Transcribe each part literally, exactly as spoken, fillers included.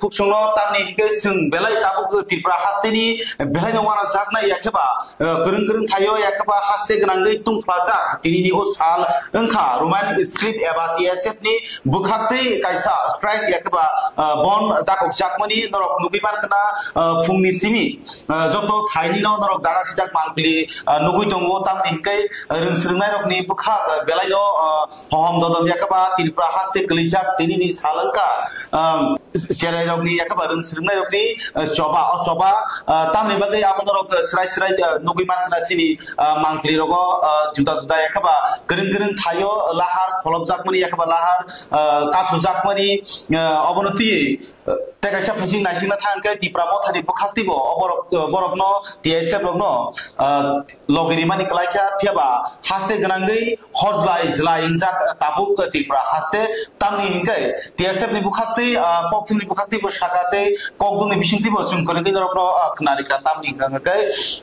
Kuksongno tamni hingke chwng belai tabuk Tripura hasteni belai no wana jaknai yakheba, eh, kwrwng kwrwng thaio yakheba haste gwnangwi tungphlajak tinini o sal wngkha Roman script eba T S F ni bwkhaktwi kaisa strike yakheba, eh, bon dakok jakmani norok nugwi mankha na, eh, phungni simi, eh, joto thaini no norok darak sidak mangpili, eh, nugwi tongo tamni hingke rwng swrwngnairokni bwkha, eh, belai no, eh, hohom dodom yakheba Tripura haste kwlijak tinini sal wngkha, eh, cherairokni yakheba rwng swrwngnairokni, eh, choba, o choba, eh, tamni bagwi abo norok, eh, srai srai, eh, nugwi mankha na chini, eh, mangpili rogo, eh, juda juda yakheba kwrwng kwrwng thaio lahar kholopjakmani yakheba lahar, eh, kasujakmani, eh, obono twiwi, eh, tei kaisa phaising naisingna thang khe Tipra mothani bwkhak twibo o borok, eh, borokno T S F rokno, eh, logi rimani kwlai kha, phiya ba haste gwnangwi hor jlai jlai wngjak tabuk Tripura haste. Tamni hingke T S F ni bwkhaktwi, ah, kokthumni bwkhaktwi bo saka tei kokdumni bisingtwi bo chwng kwrwngwi norokno, ah, khwnarikha. Tamni hingke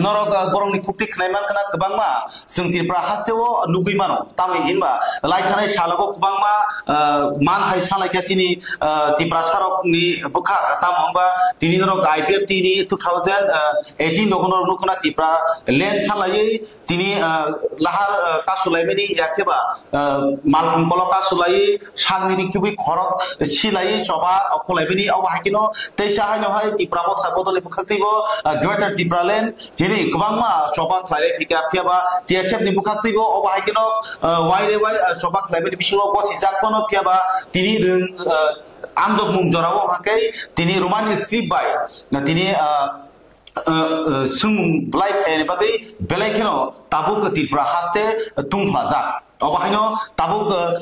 norok, ah, borokni khuktwi khwnai mankha na kwbangma chwng Tripura hasteo nugwi mano. Tamni hinba lai thanai salogo kwbangma, ah, manthai salaikha chini, ah, Tiprasarokni bwkha. Tamo hwnba tini norok I P F T ni two thousand eighteen rogo norok nukho na Tipra land salaiwi tini, ah, lahar, ah, kasulaimani yakheba, ah, malkhung kolok kasulai, sakni rikibui khorok silai, choba khulaimani, obo hai kheno teisa haino hai Tipra motha bodolni bwkhaktwibo, ah, Greater Tipraland hini kwbangma choba khlailai phika, phiyaba T S F ni bwkhaktwibo obo hai kheno, ah, waire wai, ah, choba khlaimani bisingo gosijak phano phiyaba tini rwng, ah, amjokmung jorao hwnkhe tini Roman script bai, ah, tini, ah, ah, ah, swngmung belai phaiyani bagwi belai kheno tabuk Tripura haste tungphlajak. Obo haino tabuk, ah,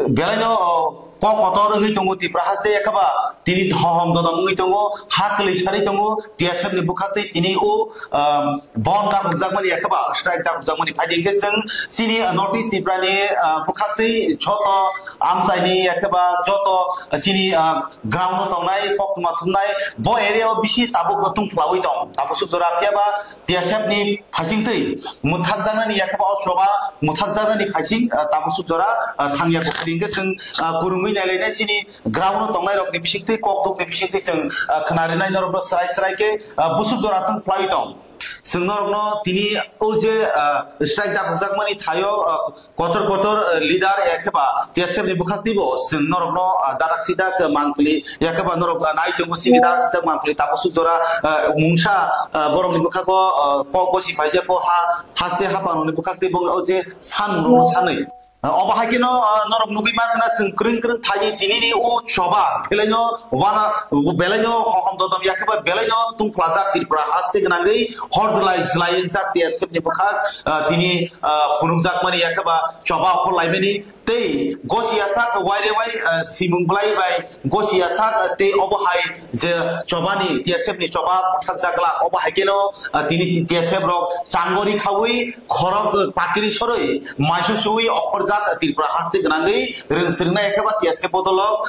belai no, oh, kok kotor wngwi tongo Tripura haste, yakhaba tini hohom dodom wngwi tongo, ha kwlwi sarwi tongo, T S F ni bwkhaktwi tini o, ah, bon dakjakmani yakhaba strike dakjakmani phaidi hwnkhe chwng chini, ah, North East Tripura ni, ah, bwkhaktwi joto amchaini yakhaba joto, ah, chini, ah, ground o tongnai, koktwma thumnai, bo area o bisi tabuk bo tungphwlaui tong. Tabuk suk jora phiya ba T S F ni phaising twi mwthakjaknani yakhaba o choba mwthakjaknani phaising, ah, tabuk suk jora, ah, thangya kok hingke chwng, ah, kwrwngwi nailainai chini ground o tongnai rokni bising twi kokduk ni bising twi chwng, ah, khwnarinai norok no srai srai khe, ah, busuk jora tungphwlaui tong. Chwng norok no tini o je, ah, strike dakjakmani thaio, ah, kotor kotor, eh, leader, eh, khe ba T S F ni bwkhak twibo chwng norok no, ah, darak sidak, eh, mangpili, ya khe ba norok, ah, nai tongo chini darak sidak mangpili, tabuk suk jora, eh, mungsa, eh, borok ni bwkhak o, eh, kok gosi paijak o ha, haste haphang rok ni bwkhak twibo o je san rok no sanwi. Eh, obo hai kheno, ah, norok nugwi mankha na chwng kwrwng kwrwng thaiwi tini ni o choba belai no wana, belai no hohom dodom ya khe ba belai no tungphlajak Tripura haste gwnangwi hor jlai jlai jak T S F ni bwkhak, ah, tini, ah, phunukjakmani ya khe ba choba okhor laimani tei gosi yasak waire wai, ah, simung bwlai bai gosi yasak tei obo hai je chobani T S F ni choba mwthakjak glak obo hai kheno, ah, tini si T S F rok changori khaui khorok pakiri soroi maisu suui okhorjak Tripura haste gwnangwi rwng swrwngnai ya khe ba T S F bodolo,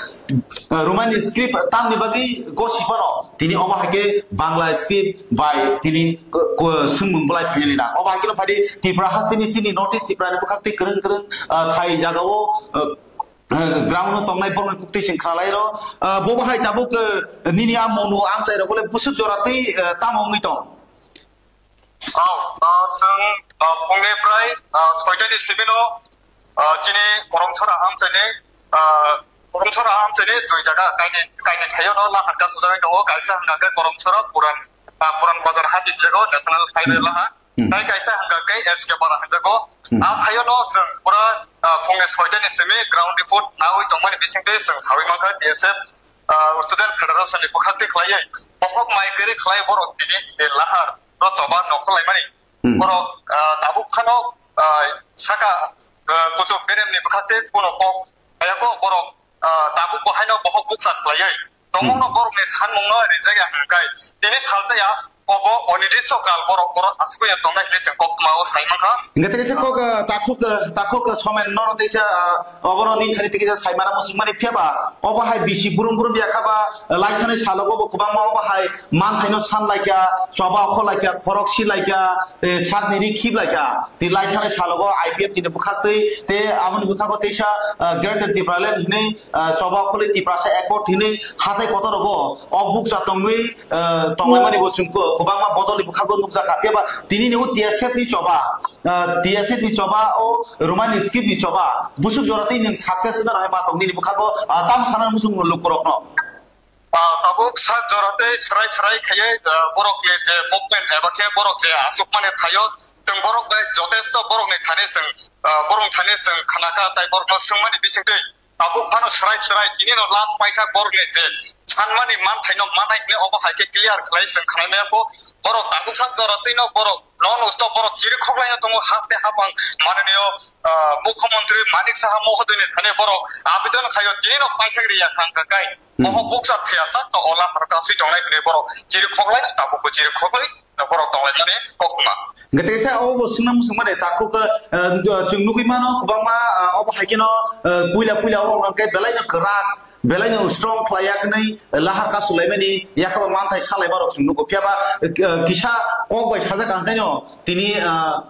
ah, Romani script tamni bagwi gosi phano tini obo hai khe Bangla script bai tini ko-, ko-, swngmung bwlai phainani na. Obo hai kheno phadi Tripura hasteni chini North East Tripura ni bwkhak tei kwrwng kwrwng, ah, thai jagao, ah, ah, ground o tongnai borokni kuktwi chwng khnalai rw. Ah, bo bahai tabuk, ah, nini a monu amchai rok le busuk jora tei, ah, tamo wngwi tong? Oh, ah, chwng, ah, phungni prai, ah, soita ni simi no, ah, chini Koromsora amchaini, ah, Koromsora amchaini dui jaga kaini, kaini thaio no laha kasu jagwi tongo, kaisa hwnka khe Koromsora Puran, ah, Puran Bazar hati jago National Highway laha. Hmm. Tai kaisa hwnka khe S K Para hwnjago. Hmm. A thaio no chwng pura, ah, phungni soita ni simi ground report naui tongmani bisingtwi chwng saui mankha T S F, ah, Student Federation ni bwkhak twi khlaiwi bokhok mai kwrwi khlai borok tini tei lahar no choba nokho laimani. Hmm. Borok, ah, tabuk phano, ah, saka, ah, kuchuk beremni bwkhak tei kuno kok phaiyago borok, ah, tabuk bo haino bohok bukcha khlaiwi tongmungno borokni sanmungno rijak ya hwnkai. Tini saltaya obo onidiso kal borok borok aswk ya tongnai hinwi chwng koktwma o sai mankha. Hingke tei kaisa kok, ah, takhuk, ah, takhuk, ah, somen noro teisa, ah, oboroni thani tei kaisa saimana muchungmani phiya ba, obo hai bisi burum burum ya kha ba, ah, lai thani salogo bo kwbangma obo hai manthaino san laikha, choba okho laikha, khorok si laikha, eh, sakni ri khib laikha. Tei lai thani salogo I P F T ni bwkhak tei, tei aboni bwkhago teisa, ah, Greater Tipraland hinwi, ah, choba okholwi Tiprasa Accord hinwi hatai kotor rogo o bukcha tongwi, ah, tonglaimani bo chwng ko-, kwbangma bodolni bwkhago nukjakha. Phiya ba tini ni o T S F ni choba, ah, T S F ni choba o Roman script ni choba busuk jora tei nwng success wngna hai ma tong nini bwkhago, ah, tam sana muchung lukurokno. Ah, tabuk sak jora tei srai srai khaiye, ah, borok ni je movement eba khe borok je aswk mani thaio, chwng borok bai jotesto borok ni thani chwng, ah, borok ni thani chwng khanakha tai borok no swngmani bisingtwi tabuk phano srai srai tini no last paikha borok ni je sanmani manthaino manai hwnwi obo hai khe clear khlai chwng khanai maya kho. Borok tabuk sak jora twi no borok non stop borok chiri khoklai no tongo haste hapang mananiyo, ah, mukhyamantri Manik Saha mohodoi ni thani borok abidon khaio tini no paithak riya thang kha kai. Hmm. Oho bukcha thaya sak no ola harka sui tongnai hwnwi borok chiri khoklai tabuk bo chiri khoklai borok tonglai mani koktwma. Hingke teisa obo bo swngna muchung mani takhuk, ah, chwng nugui mano kwbangma, ah, obo hai kheno, ah, puila puila o hwnka khe belai no kwrak, belai no strong khlai ya hwnwi lahar kasu lai mani yakhaba manthai salai borok chwng nugo. Phiya ba, ah, kisa kok bai sajak ang khe no tini, ah,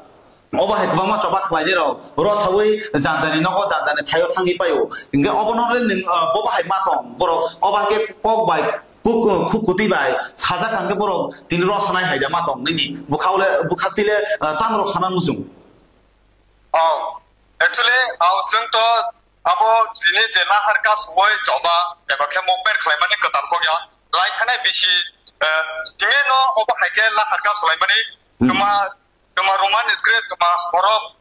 Obo hai kwbangma choba khlainai rok, ro saui jani jani nogo jani jani thaio thangwi paio. Hingke obono le nwng, ah, bo bahai ma tong, borok obo hai khe kok bai, kuk, kuk kutwi bai sajak hingke borok tini ro sanai hai da ma tong nini bwkhao le, bwkhak twi le, ah, tamo rok sana muchung. Oh, actually, ah, chwng to abo tini je lahar ka suwai choba, eba khe mukber khlaimani kwtal kok ya. Lai thanai bisi, eh, tini no obo hai khe lahar ka sulaimani, Hmm. Tuma Tuma Roman script, tuma borok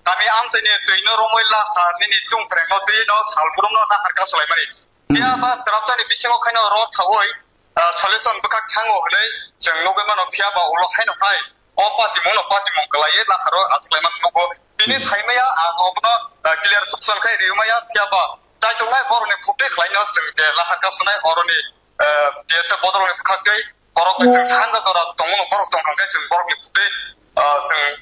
kami amchaini twino romwi la sa nini chwng phrengno twi no salbrum no nahar ka swlaimani. Hmm. Phiya ba twrapsani bisingo khaino rot sawi, ah, solution bwkhak thango hwnwi chwng nugwi mano, phiya ba ulo haino hai o patimung no patimung kwlaiwi lakharo achuklaimani nugo. Bini Hmm. saimaya ang obono, ah, clear option khai riwmaya, phiya ba chaitongnai borokni khukti khlaino chwng je lahar ka sunai oroni, ah, T S F bodolni bwkhak twi Borok bai chwng sanja jora tongmano borok tong hwnkhe chwng borokni khukti, ah, chwng,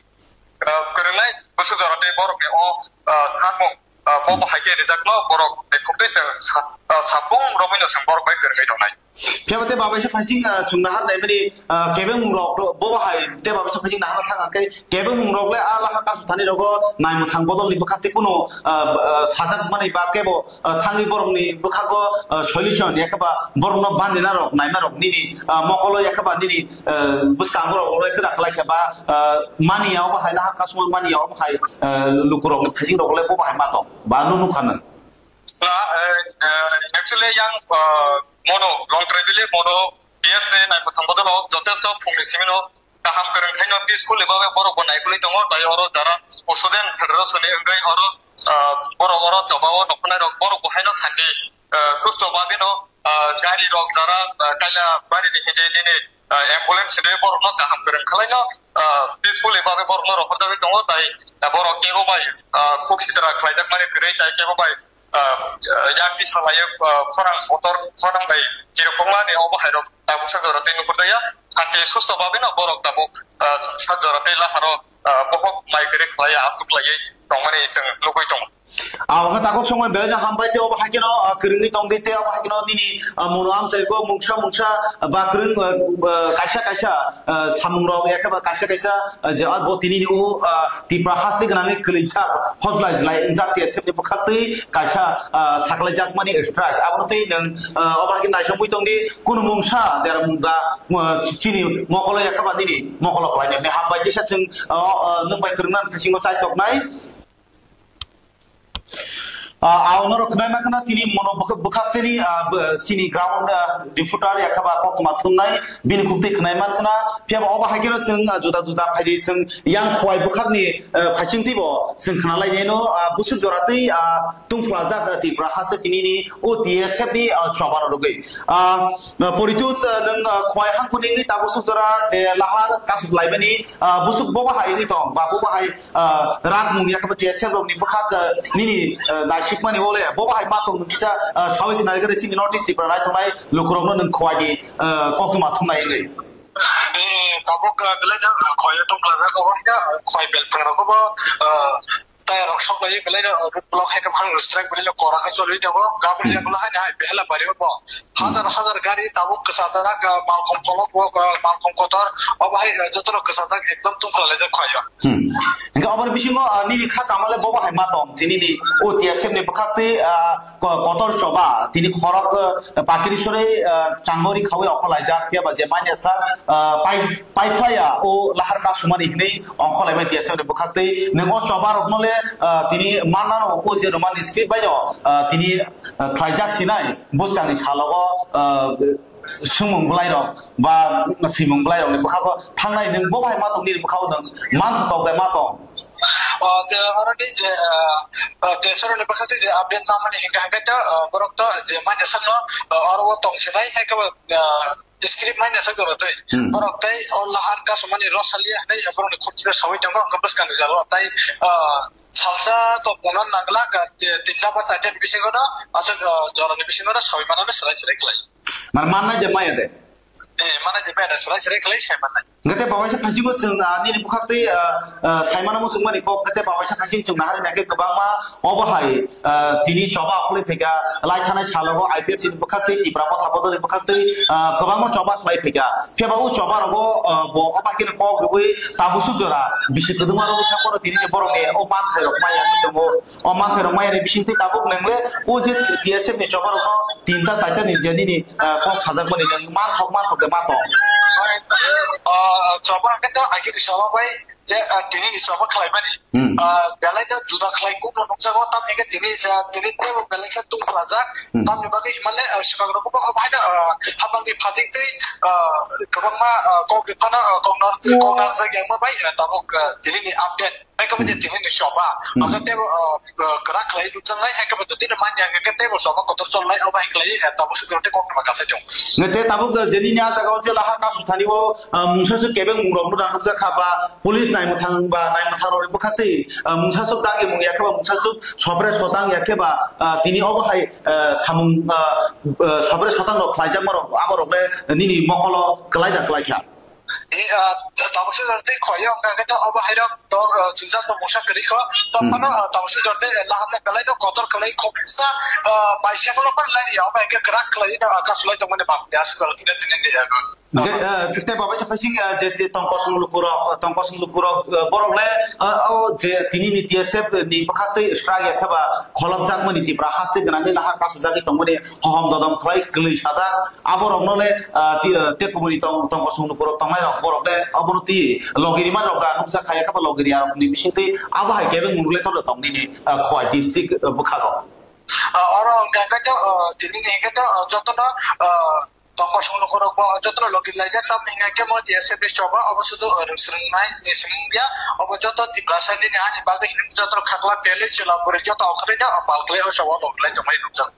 ah, kwrwngnai bwswk jora tei borokni o, ah, samung, ah, bo bo hai khe rijak no borok bai khukti chwng sa-, ah, sapung romwi no chwng borok bai kwrwngwi tongnai. Phiya ba tei babaisa phaising, ah, chwng nahar naimani, ah, kebengmung rok bo bo hai tei babaisa phaising nahar thang khe kebengmung rok le a lahar kasu thani rogo naimwthang bodol ni bwkhak tei kunu, ah, ah, sajak mani ba kebo ah, thangwi borokni bwkhago, ah, solution, yakhe ba borokno bandina rok, naima rok nini, ah, mokolo yakhe ba nini, ah, bwskango rok le kwdak kwlai khe ba, ah, mani ya obo hai nahar customer mani ya obo hai, ah, luku rokni phaising rok le bo bahai ma tong ba no nukha nang. Na, eh, eh, actually yang, ah, mono long travel mono P S ni nai bwthang bodolo jotesto phungni simino kaham kwrwng khaino peacefully bagwi borok bo naikolwi tongo, tai oro jara student federation ni wngwi oro, ah, borok oro chobao nokhnai rok borok bo haino santi, ah, susto bagwi no, ah, gari rok jara, ah, kaila bari ni hede nini, ah, ambulance hede borok no kaham kwrwng khlaino, ah, peacefully bagwi borok no rohorjagwi tongo, tai, ah, borok kebo bai, ah, kuk sitra khlaijakmani kwrwi tai kebo bai ah, yang di salai, ah, khorang kotor khorang bai chirokma ni obo hai rok tabuk sak jora tei nukur ya. Santi susto bagwi no borok tabuk, ah, sak jora tei laharo, ah, bohok mai gere khlai ya, atuk lai tongmani chwng nugwi tongo. Ah, obo tabuk songmani belai no hambai tei obo hai khe no, ah, kwrwngwi tong di tei obo hai khe no nini, ah, mono amchai bo mungsa mungsa, ah, ba kwrwng, ah, ah, kaisa kaisa, ah, samung rok yakhe ba kaisa kaisa, ah, je, ah, bo tini ni o, ah, Tipra haste gwnangwi kwlwijak, hojlai jlai wngjak T S F ni bwkhaktwi kaisa, ah, saklaijakmani strike. Abono twi nwng, ah, obo hai khe naisingwi tongdi, kunu mungsa dera mungda, ah, chini mokolo yakhe ba nini mokolo khlainai hwnwi hambai kisa chwng, ah, ah, nwng bai kwrwngna phaisingno chaitoknai. Ah, ah, norok khwnai mankha na tini mono bwkha-, bwkhasteni, ah, bw-, chini ground, ah, reporter yakhe ba koktwma thumnai bini khuktwi khwnai mankha na. Phiya ba obo hai kheno chwng, ah, juda juda phaidi chwng yang khowai bwkhakni, ah, phaisingtwi bo chwng khwnalainai no, ah, busuk jora twi, ah, tungphlajak, ah, Tripura haste tinini o T S F ni, ah, choba rw rwgwi. Ah, ah, Poritus, ah, nwng, ah, khowai hangkhoni wngwi tabuk suk jora je lahar kasuk laimani, ah, busuk bobo hai wngwi tong ba bobo hai ah, rak mung yakhe ba T S F rokni bwkhak, ah, nini, ah, naisukmani wole, bobo hai ma tong kisa, ah, sawi khna rwgwi sini North East Tripura nai tongnai lukurokno nwng khowai di, ah, koktwma thumnai wngwi. Eh, tabuk, ah, belai no, ah, khoi tong khlajak obo, ah, khoi belphang rok obo, ah, taya rok sok lai belai no, ah, road block hai khe bang strike belai no kora khe choli tongo. Gabri jagolo hai hai behela bari obo. Hajar hajar gari tabuk kwchajak, ah, malkhung kolok bo, ah, malkhung kotor, obo hai, ah, joto no kwchajak ekdom tong khlajak khoi o. Hmm. Hingke obor bisingo, ah, nini kha kamale bobo hai ma tong, tini ni O T S F ni bwkhak twi, ah, ko-, kotor choba, tini khorok, ah, pakiri sore, ah, changori khawi okho laijak, phiya ba je manya sa, ah, pai, pai phlaya o lahar ka sumani hinwi ongkho laibai T S F ni bwkhak twi. Nang o choba rok no le, ah, tini manna no o je Roman script bai no, ah, tini, ah, khlaijak sinai bwskang ni salogo, ah, swngmung bwlai rok ba swimung bwlai rok ni bwkha bo thangnai nwng bo bai ma tong nini bwkha bo nwng man tong bai ma tong. O, te oro ni je, ah, ah, te soro ni bwkha twi je update ma mani hingka hingka ta, ah, borok to je manya sa no, ah, oro o tong sinai hai khe bo, ah, script manya sa goro twi. Hmm. Borok tei o lahar kasumani Rosalia hinwi borok ni khopjiro sawi tongo hingke bwskang ni jalo tai, ah, salsa to pono nangla ka, te, tinta ba charta ni bisingo no aswk, ah, jora ni bisingo no sawi manani swlai swlai khlai. Mar mannai de maya de. Eh, mana je beda srai srai khlai sai manai. Ngate bawaisa phaisingbo chwng, ah, nini bwkhak twi, ah, ah, saimano muchungmani kok, ngate bawaisa phaising chwng nahari naikhe kwbangma obo hai, ah, tini choba khwlai phaikha, lai thanai salogo I P F C ni bwkhak twi, Tipra motha bodolni bwkhak twi, ah, kwbangma choba khlai phaikha. Phiya ba o choba rogo, ah, bo obo hai kheno kok rwui tabuk suk jora bisi kwdwma rwui kha, phano tini ni borokni o manthai rok maya wngwi tongo. O manthai rok maya ni bisingtwi tabuk nwngle o je T S F ni choba rokno tinta charta ni je nini ah, kok sajakmani nwng manthok manthok de ma tong. Ah, choba hwnkhe to agini choba bai je, ah, tinini choba khlaimani. Hmm. Ah, belai no juda khlai kokno nukjago, tamni hwnkhe tini, ah, tini tebo belai khe tungphlajak. Hmm. Tamni bagwi himale, ah, swkang rok bo haino, ah, hapangni phasing twi, ah, kwbangma, ah, kok ni phano, ah, kok nar-, kok narjak yang ma bai, ah, tabuk, ah, tinini update. Hai khe bo je tini ni choba, hmm, hwnkhe tebo, ah, ah, kwrak khlai nukjaknai, hai khe bo tini manya hwnkhe tebo choba kotor cholnai, obo hai khlai, eh, tabuk se tei kok ma kasai tong. Nge te tabuk, eh, jeni ni a jaga o je lahar kasu thani o, ah, mungsa su kebeng mung rok no nukjak kha ba, police nai mwthang ba, nai mwthang rok ni bwkha twi, ah, mungsa su dagi mung ya khe ba, mungsa su sopre sotang ya khe ba, ah, tini obo hai, eh, samung, ah, eh, sopre sotang rok khlai jak ma rok, abo rok le nini mokol o kwlai da kwlai kha. E, ah, tabuk se jor tei khoi yo, hwnkha khe to obo hai rok to, ah, jwngjal to mungsa kwrwi kho. To hmm, phano, ah, tabuk se jor tei, eh, laham le belai no kotor kwlai khoksa, ah, bicycle o phano lai ya, obo hai khe kwrak khlai no, ah, kasu lai tongmani bap ya, aswk tini tini ni, eh, hwnkhe, ah, tei babai sa phaising, ah, je te tongkosong lukurok, tongkosong lukurok, ah, borok le, ah, o je tini ni T S F ni bwkhak tei strike ya khe ba kholopjakmani Tipra haste gwnangwi lahar kasujagwi tongmani hohom dodom khlai kwlwi sajak. Aborokno le, ah, ti-, ah, te kubuni tong-, tongkosong lukurok tongnairok borok le obono twi logi rimanrok da nukjak kha, yakhe ba logi riyarokni bisingtwi abo hai kebeng mung le tongdo tong nini, ah, Khowai district, ah, bwkhago. Ah, oro hwnkha khe to, ah, tini ni hwnkhe to, ah, jotono, ah, tongkosong lukurok bo jotono logi laijak, tamni hwnkha khe mo T S F ni choba obo sudu, ah, rwswrwngnai ni simung ya, obo joto Tiprasa nini ani bagwi hinwi jotono khakla pele chwla bwrwi joto okhorino, ah, pal khlai o choba logi lai tongmani nukjago.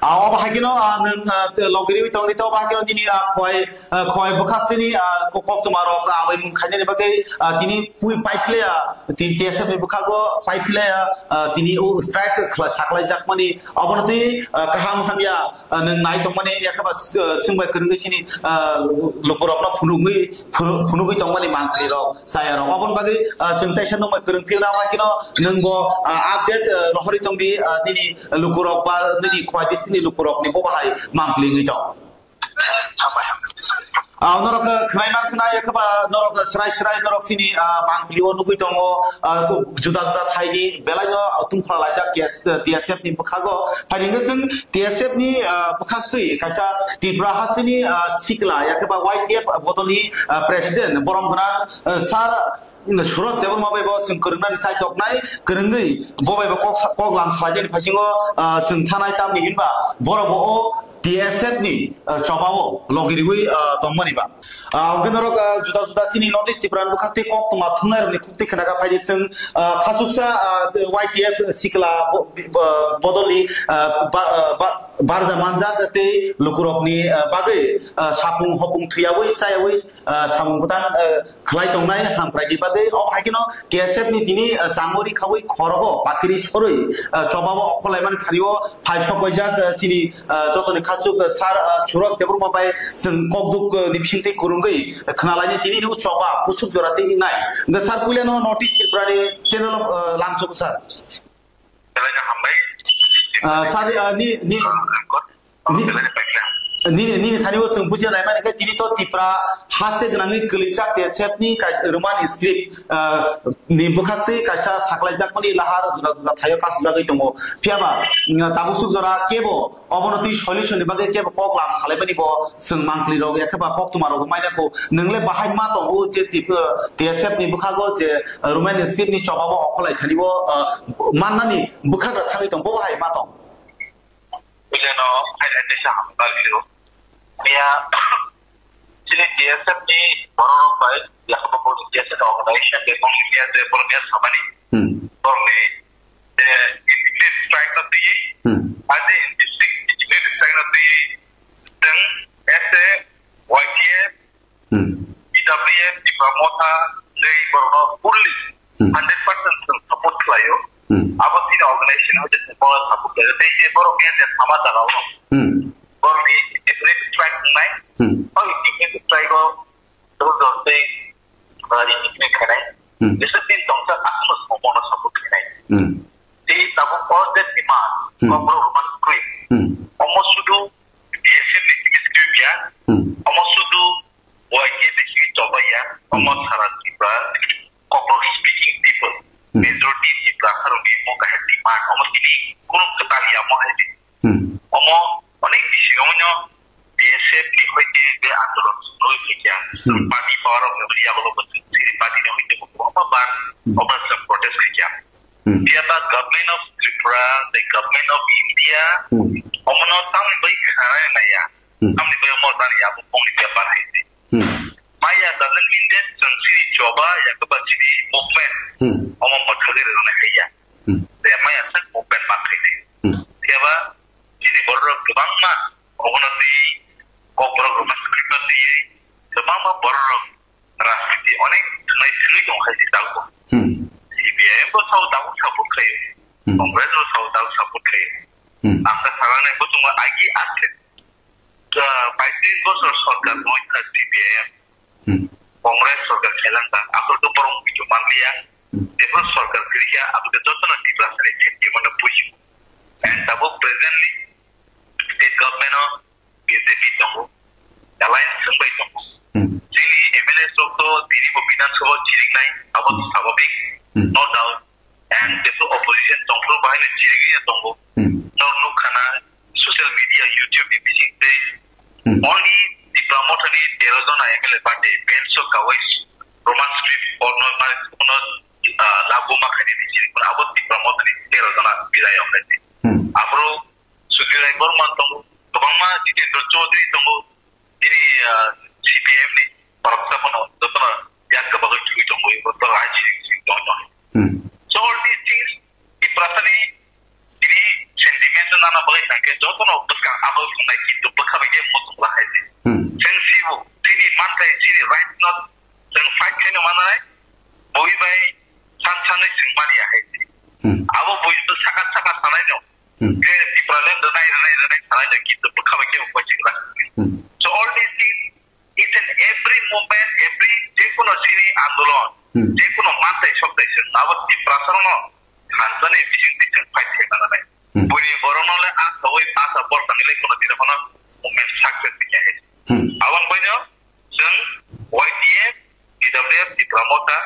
Ah, obo hai kheno, ah, nwng, ah, te logiriwi tongdi, to obo hai kheno nini, ah, Khowai, ah, Khowai bwkhasteni, ah, ko-, koktwma rok, ah, aboni mung khainani bagwi, ah, tini pui paiphlaiya, tini T S F ni bwkhago paiphlaiya, ah, tini o strike khla-, saklaijakmani, obono twi, ah, kaham hamya, ah, nwng nai tongmani, yakhe ba, ah, chwng bai kwrwngwi chini, ah, lukurokno phunugwi, phunu-, phunugwi tongmani mangpili rok, chaya rok. Oboni bagwi, ah, chwng teisa nukmai kwrwng phirna bai kheno nwng bo, ah, update, ah, rohorwi tongdi, ah, nini lukurok ba nini Khowai district ni lukurok ni bo bahai mangpili wngwi tong. Ah, norok, ah, khwnai man khna ya khe ba norok, ah, srai srai norok chini, ah, mangpili o nugwi tongo, ah, juda juda thai ni belai no, ah, tungphla laijak T S, T S F ni bwkhago. Phai hwnkhe chwng T S F ni, ah, bwkhak twi kaisa Tripura hasteni, ah, sikla, ya khe ba Y T F bodolni, ah, president, borom gwnang, ah, sir Suraj Debbarma bai bo chwng kwrwngnani chaitoknai, kwrwngwi bo bai bo kok sa-, kok lam salainani phasingo, ah, chwng thanai, tamni hinba borok bo o T S F ni, ah, chobao logi riwi, ah, tongmani ba. Ah, hwnkhe norok, ah, juda juda chini North East Tripura ni bwkhak tei koktwma thumnairokni khuktwi khna kha phaidi chwng, ah, khachuksa, ah, Y T F sikla bo-, bo-, bodolni, ah, ba-, ah, ba-, barja manjak tei lukurokni, ah, bagwi, ah, sapung hopung thwiyawi chayawi, ah, samung bwtang, ah, khlai tongnai hamkraini bagwi. Obo hai kheno T S F ni tini, ah, changori khawi khorogo pakiri sorwi, ah, chobao okhorlaimani thario phai sokbaijak, ah, chini, ah, jotoni Aswk, uh, Sir, uh, Suraj Debbarma bai chwng kokduk, uh, ni bisingtwi kwrwngwi khwnalaini tini ni choba busuk jora tei wngnai. Hwnkhe Sir, puilano North East Tripura ni channel, uh, lamsogo, Sir. Belai kaham bai. Ah, sir, ah, ni, ni, ni, nini, nini thani o chwng bujiya naimani khe tini to Tipra haste gwnangwi kwlwijak T S F ni kaisa Roman script, ah, ni bwkhaktwi kaisa saklaijakmani lahar jora jora thaio kasujagwi tongo. Phiyaba, mm, tabuk suk jora kebo obono twi solution ni bagwi kebo kok lam salaimani bo chwng mangpli rok ekheba koktwma rok maina kho. Nwng le bahai ma tongo je Tip-, T S F ni bwkhago je Roman script ni choba bo okholai thani bo, ah, mannani bwkhak rok thangwi tong, bo hai ma tong. Puilano hai hai teisa hambai phiro. Miya chini T S F ni borok rok bai yakaba bo T S F organization de bong India de bong India samani. Hmm. Bong ni de intimate strike no twi. Hmm. Adi district intimate strike no twi. Teng S A Y T F Hmm. T W F, Tipra Motha, tei borokno fully Hmm. hundred percent chwng support khlaio. Hmm. Abo chini organization hoite chwng bono support khlaio. Tei je borok khe je sama jaga o Hmm. borokni indefinite strike wngnai. Hmm. O indefinite strike o Dr. tei, uh, indefinite khainai. Hmm. Jesa din tongsa aswkno chwng bono support khainai. Hmm. Tei tabuk o je demand, Hmm. Kokborok Roman script. Hmm. Omo sudu B S F ni simi script ya. Hmm. Omo sudu Y K B C choba ya. Omo Hmm. sara Tripura Kokborok speaking people. Hmm. Majority Tripura harok ni mo kaham demand. Omo sini kuno kwtal ya mo hai di. Hmm. Omo onek bisi romano B S F ni hoite be andolon sugwi phikya. Hmm. Party power of memory ya bolo bo sini party ni hoite bo omo bar Hmm. operation protest phikya. Hmm. Phiya ba Government of Tripura, the Government of India, Hmm. omono tamni bai khanai maya. Hmm. Tamni bai omo tani abo bongni bepar hai se. Hmm. Maya doesn't mean that chwng chini choba, yakaba chini movement, Hmm. omo mwthagwi rwnai hai ya. Hmm. Te maya sak movement ma khai de. Hmm. Phiya ba chini borok rok kwbangma obono twi Kokborok rok ma script no twiwi kwbangma borok rok rajniti onek thwngnai thwngwi tong khai se tabuk. Hmm. C P I M bo sao tabuk support khlaio. Hmm. Congress bo sao tabuk support khlaio. Hmm. Ang kha sakha nai bo chwngma agi athlete. Ah, paitrish bosor sorkar noi kha C P I M. Hmm. Congress sorkar khailangkha. Aphuru to borok muitu manliya. Hmm. Jephuru sorkar kwrwikha, aphuru to jotono Tiprasa ni thengkhe mano buji. And tabuk presently state government o B J P tongo, alliance wngbai tongo. Hmm. Chini M L A rok to tini bo Bidhan Sabha o chiriknai, abo to Hmm. swabhabik, Hmm. no doubt. And jephru opposition tongphru bahai no chirigwi ya tongo. Hmm. Nor nukha na social media, YouTube ni bising tei Hmm. only Tipra Motha ni tero jona M L A party bench o kawai Roman script or no ma kono, ah, lagu ma khaini ni chirikmani abo Tipra Motha ni tero jona bidai o khaini. Hmm. Aphuru Sudhir Rai Barman tongo, kwbangma Jitendra Chaudhary tongo, tini, ah, C P I M ni borok sabono jotono yak kwbagwi thwngwi tongo, borok hai chini chini tongwi tongo. Hmm. So all these things, Tiprasani tini sentiment no nana bagwi hwnkhe jotono bwskang abo wngnai, kintu bwkha bai khe muchung la hai se. Hmm. Chwng sibo, chini manthai, chini right no chwng fight khaino manai, bui bai san sanwi chwng mani ya hai se. Hmm. Abo bui saka saka sanai no. Hmm. Khe Tipraland rwnai, rwnai, rwnai sanai no, kintu bwkha bai khe bo koching la. Hmm. So all these things, each and every movement, every jekono chini andolon, Hmm. jekono mantai soktai se abo Tiprasa rokno thansa ni bising twi chwng fight khe mananai. Hmm. Buini borokno le asa oi, asa bor tangwi le kono dino phano movement success khe khe. Hmm. Aboni baino chwng Y T F, T W F, Tipra Motha,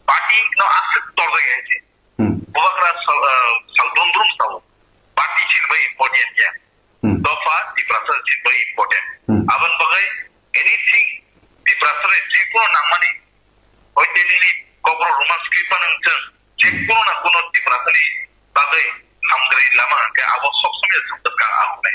party no aswk torjak ya se. Hmm. Bubagra sal, ah, sal brum brum sao. Party chini bai important ya. Hmm. Dopha Tiprasa chini bai important. Hmm. Aboni bagwi anything Tiprasa ni jekono nangmani, hoite nini Kokborok Roman script phano wng thung, jekono na kono Tiprasa ni bagwi hamkrai lama hwnkhe abo sob somoi thang bwskang ang hwnwi.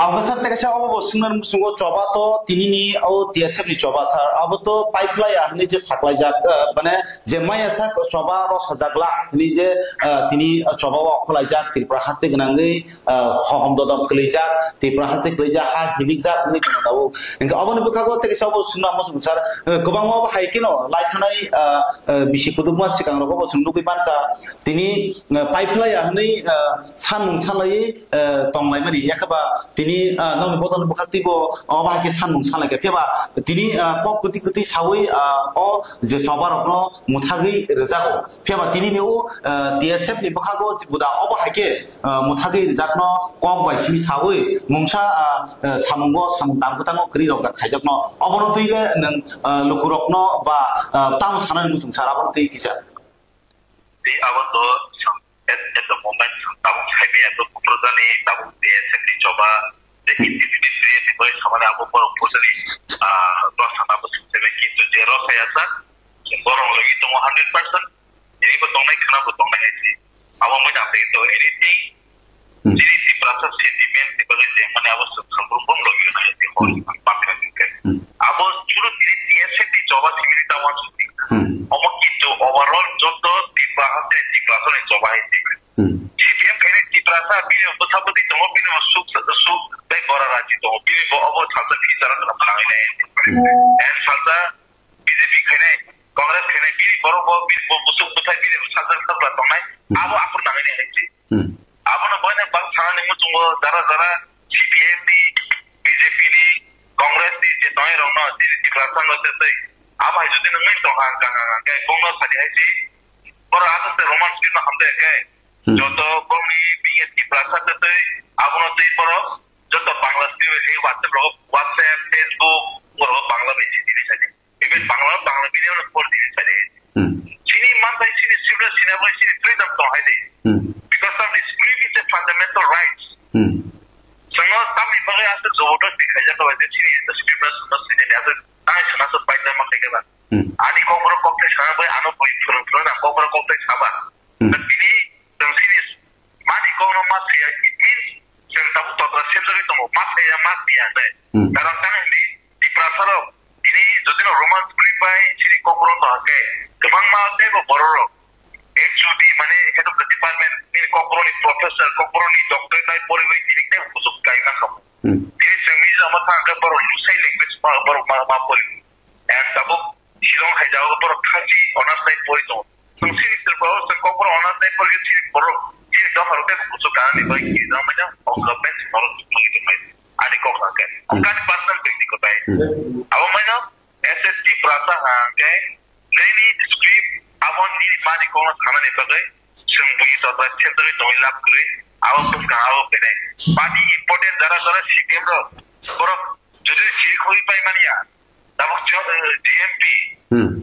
Ang sir teka sa obo bo swngnani muchungo choba to tinini o T S F ni choba sir. Abo to pipeline ya hwnwi je saklaijak, eh, mane je maya sak choba rw sajak la hwnwi je, eh, tini choba o khwlaijak Tripura haste gwnangwi, eh, hohom dodok kwlaijak, Tripura haste kwlaijak, ha himikjak hwnwi tongma tabuk. Hingke oboni bwkhago teka sa obo swngnani muchungo sir, eh, kwbangma bo hai kheno lai thanai, eh, eh, bisi kudukma swkang rogo bo chwng nugwi mankha. Tini, eh, pipeline ya hwnwi, eh, sanmung salaiwi, eh, tonglaimani, yakhaba tini, eh, nokni bodolni bwkhak twibo obo hai khe sanmung salaikha. Phiya ba tini, eh, kok kwtwi kwtwi saui, eh, o je choba rokno mwthagwi rwjago. Phiya ba tini ni o, eh, T S F ni bwkhago buda obo hai khe, eh, mwthagwi rwjakno kok bai simi saui mungsa, eh, eh, samungo samung tang bwtango kwrwi rok da khaijakno. Obono twi le nwng, eh, lukurokno ba, eh, tamo sanani muchung sar abono twi kisa. Tei abo to at, at the moment tabuk saimanya to Kuprojani tabuk T S F ni choba tei indefinite period ni bagwi samani abo borok Kuprojani, ah, rwsana bo swngjak kintu je rwsaya sa borok logi tongo hundred percent. Tini bo tongnai khwna bo tongnai hai se. Abo moja tei to anything Hmm. Chini Tiprasa sentiment ni bagwi je mane abo swkang brum brum logi rwna hai se hor Hmm. Bakra ni khe. Hmm. Abo churu tini T S F ni choba simi ta wan suk. Hmm. Omo kintu overall joto Tiprasa se Tiprasa ni choba hai se. Hmm. C P M khainai Tiprasa bini bwsa bwtwi tongo, bini bo suk, suk tei bora raji tongo, bini bo obo salsa bini chara chara manangwi nai. Hmm. And salsa B J P khainai, Congress khainai, bini borok bo, bini bo bwswk bwthai, bini bo sajwk sajla tongnai, Hmm. abo aphuru nangwi nai hai se. Hmm. Abono boina bang sanani muchungo jara jara C P M ni, B J P ni, Congress ni je tongnai rokno, chini Tiprasa no se tei. Abo hai jodi nungwi tongkha, hwnkha, hwnkha, hwnkha, hwnkha, bongno sadi hai se, borok aswk se Roman script no hamjak khe, Hmm. joto bongni bini Tiprasa se tei, abono tei borok joto Bangla script bai se WhatsApp rogo, WhatsApp, Facebook, borok Bangla bai se tini sadi. Even Bangla, Bangla medium no por tini sadi. Hmm. Chini mantai chini script no sina bai chini freedom tong hai de. Hmm. Because of the script is a fundamental rights. Hmm. Chwngno tamni bagwi aswk jobordasti khaijak kha bai je chini script no chwngno sinani aswk nai chwngno aswk paitama khaikhe ba. Hmm. Ani kokborok kokthai sana bai ano bui phwrwng phwrwng na kokborok kokthai saba. Hmm. Na bini chwng chini mani kokno ma saya, it means chwng tabuk totra semjagwi tongo, ma saya ma siya hinwi. Hmm. Karon tang hinwi Tiprasa rok tini jodi no Roman script bai chini kokborok no hake kwbangma teibo borok rok H O D mane head of the department nini kokborok ni professor, kokborok ni doctorate nai poriwi tini tei kuchuk kai ma khamu. Hmm. Tini chwng ni jama thang khe borok lusai language ma borok ma, ma pori. And tabuk Shillong hai jagao borok thangchi honors nai pori tongo. Chwng chini Tripura o chwng kokborok honors nai pori khe chini borok chini dopha rok tei kuchuk kanani bai kiri jama manya o government borok chukmani tongmai. Ani kok hwnkhe. Hmm. Ani personal practical bai. Hmm. Abo manya S S T Tiprasa hwnkhe nini script abo nini mani kokno sanani bagwi chwng buini totra thepjagwi tongwi lab kwrwi abo bwskang abo bene. Party important jara jara C P M rok borok jodi siri khogwi pai manya tabuk chwng, eh, D M P, Hmm.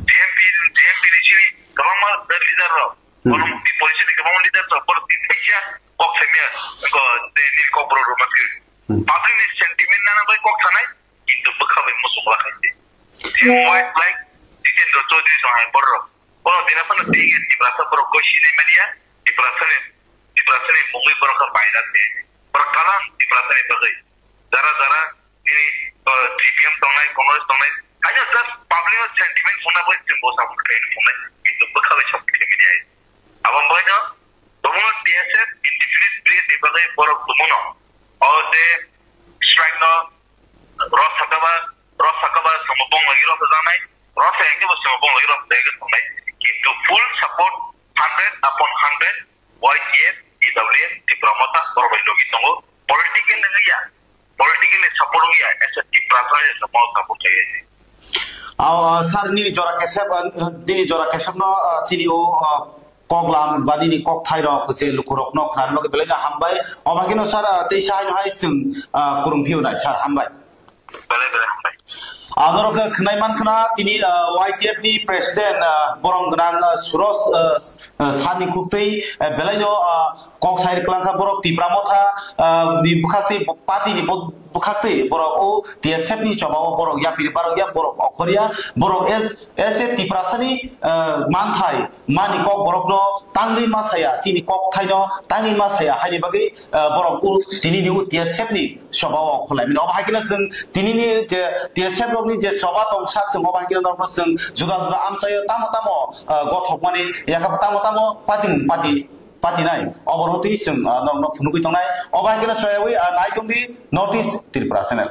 D M P, D M P ni chini kwbangma leader rok, Hmm. Bono mukti position ni kwbangma leader rok, borok tin teisa kok semya, ko de nil kok borok ruma kiri. Hmm. Public ni sentiment nana bai kok sanai, kintu bwkha bai muchung la khai se. Hmm. White flag, Jitendra Chaudhary song hai borok. Borok dina phano tege Tiprasa borok koi sinai manya, Tiprasa ni, Tiprasa ni mungwi borok kha baina se. Borok kalam Tiprasa ni bagwi. Jara jara nini, uh, C P M tongnai, Congress tongnai, haino just public o sentiment phunna bai chwng bo support khlai phunai, kintu bwkha bai support khlai manya. Abo bai no, bomo T S F indefinite period ni bagwi borok tumuno. O je strike no rw sakaba, rw sakaba samo bong lagi rw sajaknai, rw sa yang bo samo bong lagi rw sajak tongnai. Kintu full support hundred upon hundred Y T F, T W F, Tipra Motha, borok bai logi tongo. Political ni ya, political ni support ya, S S T Tiprasa ni support, support khaye. Aw, ah, sir, nini jora kesep, ah, nini jora kesep no, ah, C D O, ah, koklam ba nini kok thai rok je luku rok no khna no belai no hambai. Obagino sir, ah, tei sai no hai chwng, ah, kurung phiu nai sir, hambai. Belai belai hambai. Aborok khe khwnai man khna tini, ah, Y T F ni president, ah, borom gwnang, ah, Suros, ah, ah, sani kuktwi, ah, belai no, ah, kok sai rwklang kha borok Tipra Motha, ah, ni bwkhak tei party ni bo-, bwkhaktwi borok o T S F ni chobao borok yapri barok ya, borok okhorya, borok as a Tiprasani, eh, manthai mani kok borokno tangwi ma saya, chini kok thaino tangwi ma saya, haini bagwi, eh, borok o tinini o T S F ni chobao kholaimani. Obo hai kheno chwng tinini je T S F rokni je choba tongsak, chwng obo hai kheno norokno chwng juda juda amchaio tamo tamo, eh, gothokmani, yakha tamo tamo patimung pati patinai, oborotwi chwng, ah, norokno phunugwi tongnai. Obo hai kheno choyawi, ah, nai tongdi North East Tripura channel.